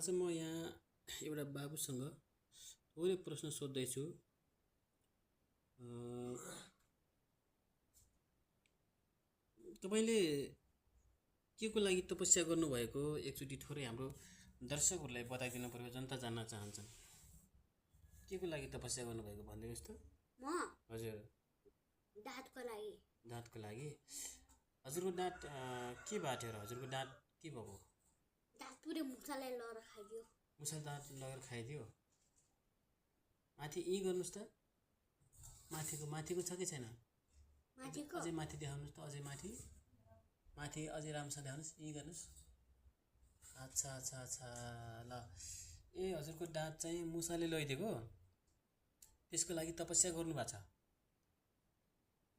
आज म यहाँ एउटा बाबुसँग थोरै प्रश्न सोध्दैछु। तपाईले के को लागि तपस्या गर्नुभएको एकचोटि थोरै हाम्रो दर्शकहरूलाई बताइदिनु पर्यो, जनता जान्न चाहन्छन्। के को लागि तपस्या गर्नुभएको भनिदिनुहोस् त। म हजुर, दाँतको लागि। दाँतको लागि। हजुरको दाँत के बाट्यो र? हजुरको दाँत के भएको? दाँत पुरै मुसाले लएर खाइदियो। मुसा दाँत लगेर खाइदियो? माथि यी गर्नुहोस् त। माथिको छ कि छैन? माथिको अझै माथि देखाउनुहोस् त, अझै माथि अझै राम्रोसँग देखाउनुहोस्। यी गर्नुहोस्। अच्छा ल। ए, हजुरको दाँत चाहिँ मुसाले लैदिएको, त्यसको लागि तपस्या गर्नुभएको छ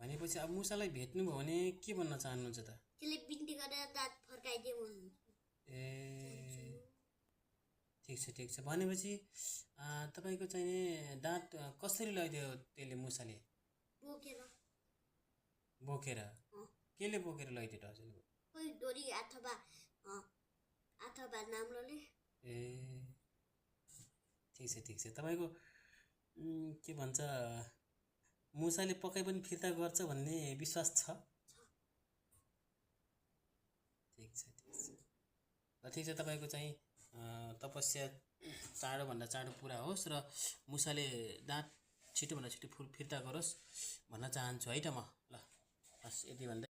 भनेपछि अब मुसालाई भेट्नुभयो भने के भन्न चाहनुहुन्छ त? त्यसले बिन्ती गरेर दाँत फर्काइदियो भन्नु। ए, ठिक छ। भनेपछि तपाईँको चाहिँ दाँत कसरी लैदियो त्यसले मुसाले? बोकेर? केले बोकेर लैदियो त हजुरको? कोही डोरी अथवा नाम्लोले। ए, ठिक छ। तपाईँको के भन्छ, मुसाले पक्कै पनि फिर्ता गर्छ भन्ने विश्वास छ? ठिक छ। ल ठिक छ, तपाईँको चाहिँ तपस्या चाँडोभन्दा चाँडो पुरा होस् र मुसाले दाँत छिटोभन्दा छिटो फिर्ता गरोस् भन्न चाहन्छु है त म। ल बस यति भन्दै